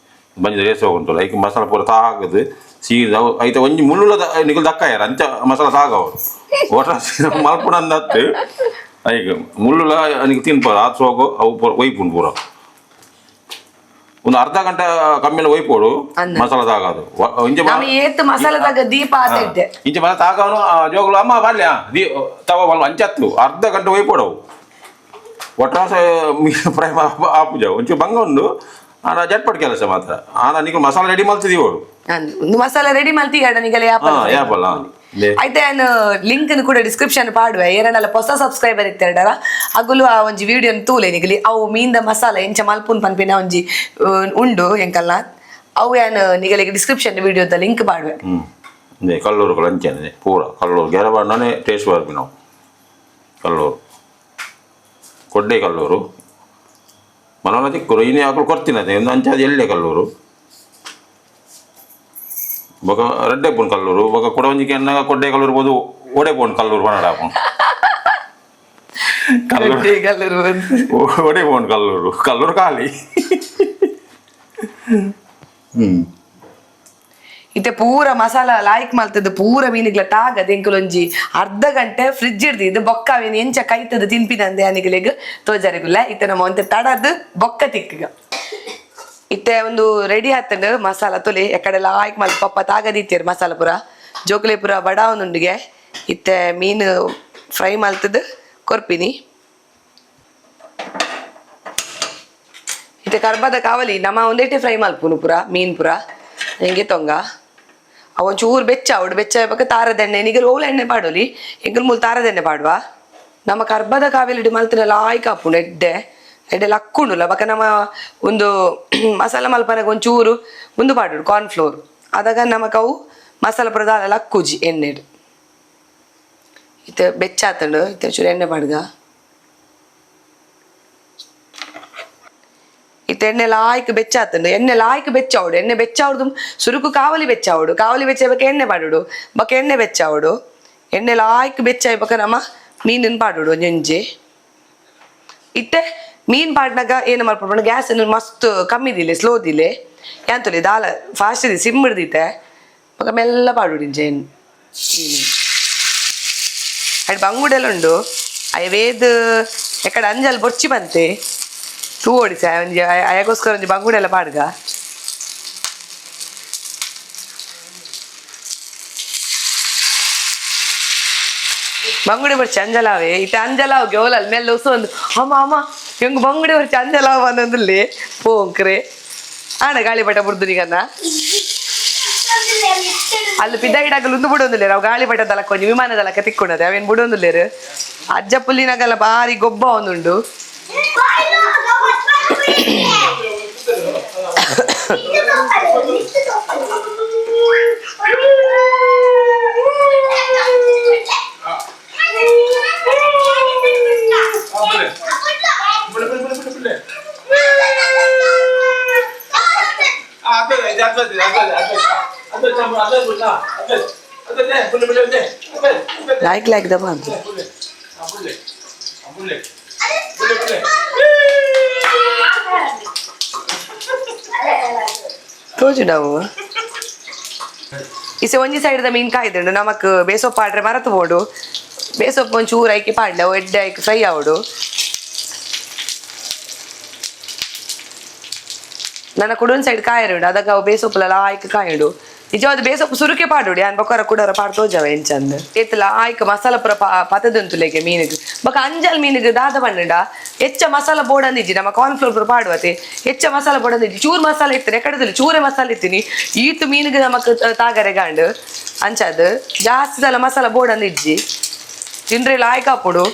ಬಂಜಿದಾರಿ ಏಸೋ ಉಂಟು. ಐಕ್ ಮಸಾಲ ಪೂರ ತಾಗದು ಸೀದ ಐತೆ ಒಂಜಿ ಮುಳ್ಳುಲ ನಿಗುಲು ದಕ್ಕಾಯರ ಅಂಚ ಮಸಾಲ ತಾಗವರು ಒಟ್ಟ ಮಲ್ಪುನಂದತ್ತು. ಐಕ್ ಮುಳ್ಳುಲ ನಿಕ್ ತಿನ್ಪಾರ ಆತ್ ಸೋಕು. ಅವು ಪೂರ ಒಯ್ಪುಂಡು ಪೂರ. ಒಂದು ಅರ್ಧ ಗಂಟೆ ಕಮ್ಮಿನ ಒಯ್ಪೋಡು. ಅಂದ. ಮಸಾಲ ತಾಗದು ಇಂಚ ನಮ್ಮ ಏತ್ ಮಸಾಲದಾಗ ದೀಪ ಆತ ಇದ್ದೆ. ಇಂಚ ಮಸಾಲ ತಾಗವನು ಜೋಗುಲು ಅಮ್ಮ ಬರ್ಲಿ ದೀ ತವ ಬಲ್ ಅಂಚತ್ತು ಅರ್ಧ ಗಂಟೆ ಒಯ್ಪೋಡವು. ಒಟ್ರಾಸ ಮೀನು ಫ್ರೈ ಆಪುಜ ಒಂಚೂರು ಬಂಗ ಉಂಡು. ಆನ ಜಟ್ಪಟ್ ಕೆಲಸ ಮಾತ್ರ. ಆನ ನಿಕುಲು ಮಸಾಲ ರೆಡಿ ಮಲ್ತಿದೀವೋಡು. ಅಂದ್ ಒಂದು ಮಸಾಲ ರೆಡಿ ಮಲ್ತಿ ನಿಗಲೆ. ಯಾಪಲ್ಲ ಲೇ. ಐತೆ ನಾನು ಲಿಂಕ್ ಕೂಡ ಡಿಸ್ಕ್ರಿಪ್ಷನ್ ಪಾಡುವೆ. ಏರನಲ್ಲ ಹೊಸ ಸಬ್ಸ್ಕ್ರೈಬರ್ ಇತ್ತೆರಡರ ಅಗುಲು ಆ ಒಂಜಿ ವಿಡಿಯೋ ತೂಲೆ ನಿಗಲಿ. ಅವು ಮೀನ್ದ ಮಸಾಲ ಎಂಚ ಮಲ್ಪುನ್ ಪನ್ಪಿನ ಒಂಜಿ ಉಂಡು ಎಂಕಲ್ಲ. ಅವು ಯಾನ್ ನಿಗಲಿಗೆ ಡಿಸ್ಕ್ರಿಪ್ಷನ್ ವಿಡಿಯೋದ ಲಿಂಕ್ ಪಾಡುವೆ. ಹ್ಞೂ, ಇಂದೇ ಕಲ್ಲೂರು ಅಂಚನೆ ಪೂರ ಕಲ್ಲೂರು ಗೆರೆ ಬಾಂಡನೆ ಟೇಸ್ಟ್ ಬರ್ಪಿ ನಾವು. ಕಲ್ಲೂರು ಕೊಡ್ಡೆ ಕಲ್ಲೂರು ಮನೋನ ತಿಕ್ಕರು ಇನಿ ಆಕಳು ಕೊಡ್ತೀನಿ ಒಂದು ಅಂಚಾದ ಎಲ್ಲೆ ಕಲ್ಲೂರು ಬೊಕ ರಡ್ಡೆ ಪೋನ್ ಕಲ್ಲೂರು ಬೊಕ ಕುಡ ಒಂಜಿ ಎನ್ನಾಗ ಕೊಡ್ಡೆ ಕಲ್ಲೂರು ಬೋದು ಒಡೆ ಪೋನ್ ಕಲ್ಲೂರು ಪನಡ ಕಲ್ಲೂರು. ಕಲ್ಲೂರು. ಒಡೆ ಪೋನ್ ಕಲ್ಲೂರು ಕಲ್ಲೂರು ಖಾಲಿ. ಹ್ಮ್. ಇತ್ತೆ ಪೂರ ಮಸಾಲ ಲಾಯ್ಕ್ ಮಲ್ತದ್ದು ಪೂರ ಮೀನುಗಳ ತಾಗದ ಎಂಕುಲೊಂಜಿ ಅರ್ಧ ಗಂಟೆ ಫ್ರಿಜ್ ಇಡ್ದು ಬೊಕ್ಕ ಅವಿನ ಎಂಚ ಕೈತದ ತಿನ್ಪಿನಂದೆ ಅನಿಗಲೆಗ್ ತೋಜಾರಿಗುಲ್ಲ. ಇತ್ತೆ ನಮ್ಮ ಒಂತೆ ತಡದು ಬೊಕ್ಕ ತಿಕ್ಕಗ. ಇತ್ತೆ ಒಂದು ರೆಡಿ ಆತಂಡು ಮಸಾಲ ತೊಲೆ ಎಕಡೆ ಲಾಯ್ಕ್ ಮಲ್ ಪಪ್ಪ ತಾಗದಿತ್ತೇರು ಮಸಾಲ ಪೂರ ಜೋಕುಲೆ ಪೂರ ಬಡಾವನುಂಡಿಗೆ. ಇತ್ತೆ ಮೀನು ಫ್ರೈ ಮಲ್ತದ್ದು ಕೊರ್ಪಿನಿ. ಇತ್ತೆ ಕರ್ಬದ ಕಾವಲಿ ನಮ್ಮ ಒಂದೇಟೆ ಫ್ರೈ ಮಲ್ಪುನು ಪೂರ ಮೀನ್ ಪೂರ ಹೆಂಗೆ ತೊಂಗ. ಅವ ಒಂಚೂರು ಬೆಚ್ಚ ಅವಡು ಬೆಚ್ಚ ಬೊಕ ತಾರದ ಎಣ್ಣೆ ನಿಗಲ್ ಓಲ ಎಣ್ಣೆ ಪಾಡೋಲಿ. ಎಂಕುಲು ಮೂಲು ತಾರದ ಎಣ್ಣೆ ಪಾಡುವ. ನಮ್ಮ ಕರ್ಬದ ಕಾವಲಿಡ್ ಮಲ್ತಿನ ಲಾಯ್ಕ್ ಆಪುಂಡು ಎಡ್ಡೆ ಎಡ್ಡೆ ಲಕ್ಕುಂಡುಲ್ಲ. ಬೊಕ ನಮ್ಮ ಒಂದು ಮಸಾಲ ಮಲ್ಪನಗ ಒಂಚೂರು ಒಂದು ಪಾಡೋಡು ಕಾರ್ನ್ ಫ್ಲೋರ್. ಅದಾಗ ನಮಕ್ ಅವು ಮಸಾಲ ಪೂರ ದಾಲ ಲಕ್ಕುಜಿ ಎಣ್ಣೆಡ್. ಇತ್ತೆ ಬೆಚ್ಚ ಆತಂಡು. ಇತ್ತೆ ಒಂಚೂರು ಎಣ್ಣೆ ಪಾಡ್ಗ. ಇತ್ತೆ ಎಣ್ಣೆ ಲಾಯ್ಕ್ ಬೆಚ್ಚ ಆತಂಡು. ಎಣ್ಣೆ ಲಾಯ್ಕ್ ಬೆಚ್ಚಾವಡು. ಎಣ್ಣೆ ಬೆಚ್ಚಾವಡ್ದು ಸುರುಕು ಕಾವಲಿ ಬೆಚ್ಚಾವಡು. ಕಾವಲಿ ಬೆಚ್ಚ ಬೊಕ ಎಣ್ಣೆ ಪಾಡೋಡು. ಬೊಕ ಎಣ್ಣೆ ಬೆಚ್ಚಾವಡು. ಎಣ್ಣೆ ಲಾಯ್ಕ್ ಬೆಚ್ಚಾಯಿ ಬೊಕ ನಮ್ಮ ಮೀನನ್ನು ಪಾಡೋಡು ಒಂಜೊಂಜಿ. ಇತ್ತೆ ಮೀನ್ ಪಾಡ್ನಾಗ ಏನು ಮಲ್ಪೊಡು ಗ್ಯಾಸ್ ಮಸ್ತ್ ಕಮ್ಮಿ ದಿಲೆ ಸ್ಲೋ ದಿಲೆ. ಯಾಂತುಲಿ ದಾಲ ಫಾಸ್ಟ್ ಇದೆ ಸಿಮ್ ಹಿಡ್ದಿತ್ತೆ ಬೊಕ ಮೆಲ್ಲ ಪಾಡುಡಿಂಚೆ ಮೀನು. ಅಡ್ ಬಂಗುಡೆಲ್ಲ ಉಂಡು ಅಯ್ಯ ಎಕ್ಕಡ ಅಂಜಲ್ ಬೊರ್ಚಿ ಬಂತೆ ತೂ ಓಡಿಸ ಒಂಜಿ ಅಯಗೋಸ್ಕರ ಒಂಜಿ ಬಂಗುಡೆಲ್ಲ ಪಾಡ್ಗ. ಬಂಗುಡೆ ಬರ್ಚಿ ಅಂಜಲಾವೆ ಇತ್ತೆ ಅಂಜಲಾವ್ ಗೆವಲಲ್ ಮೆಲ್ಲ ಉಸೊಂದು ಅಮ್ಮ ಅಮ್ಮ ಹೆಂಗ್ ಬಂಗುಡೆ ಬರ್ಚಿ ಅಂಜಲಾವ್ ಬಂದಂದಲ್ಲಿ ಪೋಂಕ್ರೆ ಆಣ ಗಾಳಿಪಟ ಬುರ್ದುನಿಗನ್ನ ಅಲ್ಲಿ ಪಿದ್ದಾಗಿಡಾಗಲು ಉಂದು ಬಿಡೊಂದಿಲ್ಲೇರು ಅವು ಗಾಳಿಪಟ ದಲಕ್ಕ ಒಂಜಿ ವಿಮಾನ ದಲಕ್ಕ ತಿಕ್ಕೊಂಡದೆ ಅವೇನು ಬಿಡೊಂದಿಲ್ಲೇರು ಅಜ್ಜ ಪುಲ್ಲಿನಾಗಲ್ಲ ಬಾರಿ ಗೊಬ್ಬ ಒಂದುಂಡು. Like like the ಬಂತು. ತೋಜು ನಾವು ಇಸೆ ಒಂಜಿ ಸೈಡ್ದ ಮೀನ್ ಕಾಯ್ದುಂಡು ನಮಕ್ ಬೇಸೊಪ್ಪು ಆಡ್ರೆ ಮರತು ಬೋಡು ಬೇಸೊಪ್ಪು ಒಂಚೂರು ಐಕಿ ಪಾಡ್ಲೆ ಅವು ಎಡ್ಡೆ ಐಕ್ ಫ್ರೈ ಆವಡು. ನನ್ನ ಕುಡೊಂದು ಸೈಡ್ ಕಾಯರುಂಡು ಅದಕ್ಕೆ ಅವು ಬೇಸೊಪ್ಪುಲ ಆಯ್ಕೆ ಕಾಯುಂಡು. ನಿಜವಾದ ಬೇಸೊಪ್ಪು ಸುರುಕೆ ಪಾಡುಡು ಯಾನ್ ಬೊಕ್ಕರ ಕುಡರ ಪಾಡ್ ತೋಜವ ಎಂಚಂದ್ ಏತಲ ಆಯ್ಕ ಮಸಾಲ ಪೂರ ಪತದಂತುಲೆಗೆ ಮೀನಿಗೆ ಬೊಕ ಅಂಜಲ್ ಮೀನಿಗೆ ದಾದ ಪಂಡ ಹೆಚ್ಚ ಮಸಾಲ ಬೋಡಂದಿಜ್ಜಿ ನಮ್ಮ ಕಾರ್ನ್ ಫ್ಲೋರ್ ಪೂರ ಪಾಡುವತೆ ಹೆಚ್ಚ ಮಸಾಲ ಬೋಡಂದಿಜ್ಜಿ ಚೂರು ಮಸಾಲ ಇತ್ತಿನಿ ಎಕಡದಲ್ಲಿ ಚೂರೆ ಮಸಾಲ ಇತ್ತೀನಿ ಈತು ಮೀನಿಗೆ ನಮಕ್ ತಾಗರೆ ಗಾಂಡು ಅಂಚದ್ ಜಾಸ್ತಿ ಸಲ ಮಸಾಲ ಬೋಡಂದಿಜ್ಜಿ ತಿಂದ್ರೆ ಲಾಯ್ಕ್ ಆಪುಡು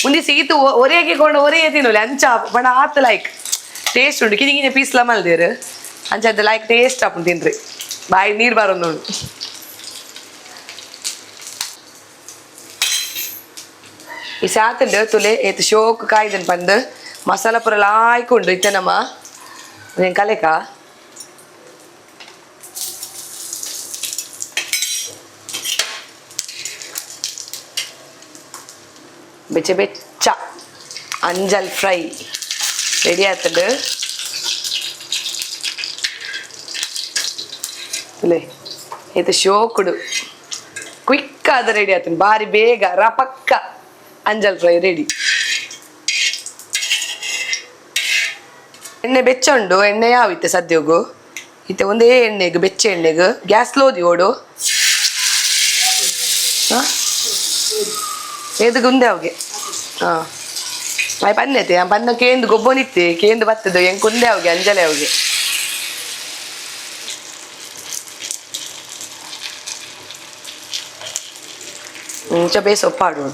ಮುಂದಿಸಿ ಈತು ಒರೆಗೆ ಕೊಂಡು ಒರೆಯೇ ತಿನ್ನೋಲಿ ಅಂಚ ಪಂಡ ಆತ್ ಲೈಕ್ ಟೇಸ್ಟ್ ಉಂಡು ಕಿನಿ ಕಿನಿ ಪೀಸ್ಲ ಮಲ್ದೇರು ಅಂಚದ ಲೈಕ್ ಟೇಸ್ಟ್ ಆಪುಂಡು ತಿನ್ರಿ ಬಾಯಿ ನೀರು ಬರೋದು. ಈ ಸಾತಂಡು ತುಲೆ ಏತ್ ಶೋಕ್ ಕಾಯ್ದನ್ ಪಂದ್ ಮಸಾಲ ಪೂರ ಲಾಯ್ಕ್ ಉಂಡು ಇತ್ತೆ ನಮ್ಮ నేను ಕಲೆಕ ಬೆಚ್ಚ ಬೆಚ್ಚ ಅಂಜಲ್ ಫ್ರೈ ರೆಡಿ ಆತಂಡು. ತುಲೆ ಏತ್ ಶೋಕುಡು ಕ್ವಿಕ್ ಆದ ರೆಡಿ ಆತಂಡು ಬಾರಿ ಬೇಗ ರಪಕ್ಕ ಅಂಜಲ್ ಫ್ರೈ ರೆಡಿ. ಎಣ್ಣೆ ಬೆಚ್ಚ ಉಂಡು ಎಣ್ಣೆ ಯಾವ ಇತ್ತೆ ಸದ್ಯೋಗು ಇತ್ತೆ ಒಂದೇ ಎಣ್ಣೆಗ್ ಬೆಚ್ಚ ಎಣ್ಣೆಗ್ ಗ್ಯಾಸ್ ಲೋದಿ ಓಡು ಏದು ಉಂದೆ ಅವಿಗೆ ಹಾಂ ಆಯ್ ಪನ್ನೆತೆ ಆ ಪನ್ನ ಕೇಂದು ಗೊಬ್ಬನಿತ್ತೆ ಕೇಂದು ಬತ್ತದು ಎಂಕ್ ಉಂದೆ ಅವಿಗೆ ಅಂಜಲೆ ಅವಿಗೆ. ಇಂಚ ಬೇಸೊಪ್ಪಾಡು.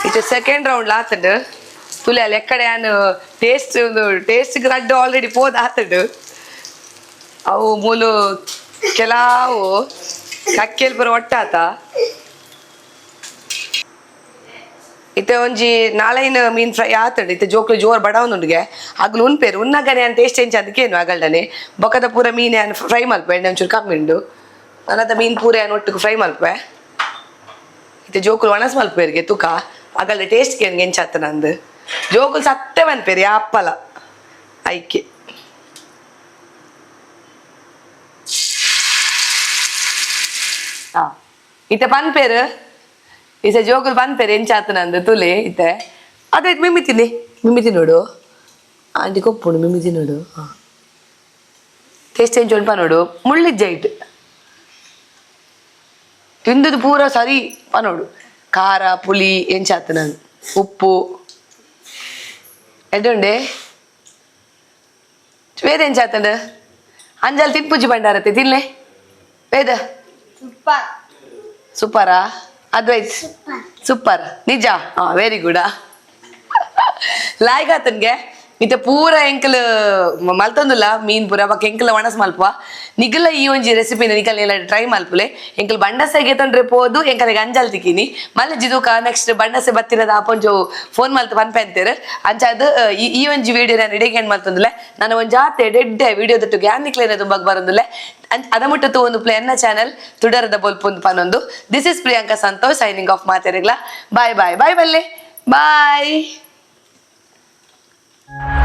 ಇತ್ತೆ ಸೆಕೆಂಡ್ ರೌಂಡ್ ಲಾತಂಡು ತುಲೆ ಅಲ್ಲಿ ಎಕ್ಕಡೆ ಯಾನ್ ಟೇಸ್ಟ್ ಟೇಸ್ಟ್ ರಡ್ಡು ಆಲ್ರೆಡಿ ಪೋದ ಆತಂಡು ಅವು ಮೂಲು ಕೆಲವು ಕಕ್ಕೆಲ್ ಪೂರ ಒಟ್ಟಾತ. ಇತ್ತೆ ಒಂಜಿ ನಾಲೈನ್ ಮೀನ್ ಫ್ರೈ ಆತಂಡು ಇತ್ತೆ ಜೋಕ್ಲು ಜೋರ್ ಬಡವನುಂಡುಗೆ ಅಗ್ಲು ಉನ್ಪೇರು ಉನ್ನಗನೆ ಅಂತ ಟೇಸ್ಟ್ ಎಂಚ ಅದಕ್ಕೇನು ಅಗಲ್ಡನೆ ಬೊಕದ ಪೂರ ಮೀನ್ ಯಾನ್ ಫ್ರೈ ಮಲ್ಪೆ ಎಣ್ಣೆ ಒಂಚೂರು ಕಮ್ಮಿ ಉಂಡು ಅನದ ಮೀನ್ ಪೂರ ಯಾನ್ ಒಟ್ಟುಗು ಫ್ರೈ ಮಲ್ಪೆ. ಇತ್ತೆ ಜೋಕುಲು ಒಣಸ್ ಮಲ್ಪೇರಿಗೆ ತುಕ ಅಗಲ್ಡ ಟೇಸ್ಟ್ ಎಂಚ ಎಂಚಾತ ನಂದು ಜೋಕುಲು ಸತ್ತೆ ಮನ್ಪೇರು ಯಾಪ್ಪಲ ಐಕೆ. ಇತ್ತೆ ಪನ್ಪೇರು ಇಸೆ ಜೋಕುಲು ಪನ್ಪೇರು ಎಂಚಾತ ನಂದು ತುಲೆ ಇತ್ತೆ ಅದೇ ಮಿಮ್ಮಿ ತಿನ್ನಿ ಮಿಮ್ಮಿ ತಿನ್ನೋಡು ಆಂಟಿ ಕೊಪ್ಪುಂಡು ಮಿಮ್ಮಿ ತಿನ್ನೋಡು. ಹಾಂ ಟೇಸ್ಟ್ ಎಂಚ ಉಂಡು ಪನೋಡು ಮುಳ್ಳಿಜ್ಜ ಇಟ್ಟು ತಿಂದದ್ದು ಪೂರ ಸರಿ ಪನೋಡು ಖಾರ ಪುಲಿ ಎಂಚಾತ ನಂದು ಉಪ್ಪು ಎಡ್ಡುಂಡೆ ವೇದ ಎಂಚಾತಂಡು ಅಂಜಲ್ ತಿನ್ಪುಜಿ ಭಂಡಾರತೆ ತಿನ್ಲೆ ವೇದ. ಸೂಪರ್. ಸೂಪರಾ ಅದ್ವೈತ್ ಸೂಪರ್ ನಿಜ ಹಾ ವೆರಿ ಗುಡ್ ಲಾಯ್ಕ್ ಆತನ್ಗೆ ಇತ್ತೆ ಪೂರ ಎಂಕಲ್ ಮಲ್ತೊಂದುಲ್ಲ ಮೀನ್ ಪೂರ ಬೊಕ ಎಂಕಲ್ ಒಣಸ್ ಮಲ್ಪ ನಿಗಲ ಈ ಒಂಜಿ ರೆಸಿಪಿನ ನಿಕಲ್ ಎಲ್ಲ ಟ್ರೈ ಮಲ್ಪುಲೆ ಎಂಕಲ್ ಬಂಡಸೆಗೆ ತೊಂದ್ರೆ ಪೋದು ಎಂಕಲೆಗ್ ಅಂಜಲ್ ತಿಕ್ಕಿನಿ ಮಲ್ಲ ಜಿದುಕ ನೆಕ್ಸ್ಟ್ ಬಂಡಸೆ ಬತ್ತಿನದ ಆಪೊಂಜು ಫೋನ್ ಮಲ್ತು ಪನ್ಪೆ ಅಂತೇರು ಅಂಚಾದ್ ಈ ಈ ಒಂಜಿ ವಿಡಿಯೋ ನಾನು ಇಡೀ ಮಲ್ತೊಂದುಲ್ಲೆ ನಾನು ಒಂಜಿ ಆತೆ ಎಡ್ಡೆ ವಿಡಿಯೋ ದಟ್ಟು ಗ್ಯಾನ್ ನಿಕ್ಲೇನ ತುಂಬಾಗ್ ಬರೊಂದುಲ್ಲೆ ಅದ ಮುಟ್ಟ ಒಂದು ಪ್ಲೇ ಎನ್ನ ಚಾನೆಲ್ ತುಡರದ ಬೊಲ್ಪುಂದು ಪನೊಂದು. This is Priyanka Santosh signing off ಮಾತೆರೆಗ್ಲ. Bye bye bye ಬಲ್ಲೆ ಬಾಯ್. ಬಾಯ್.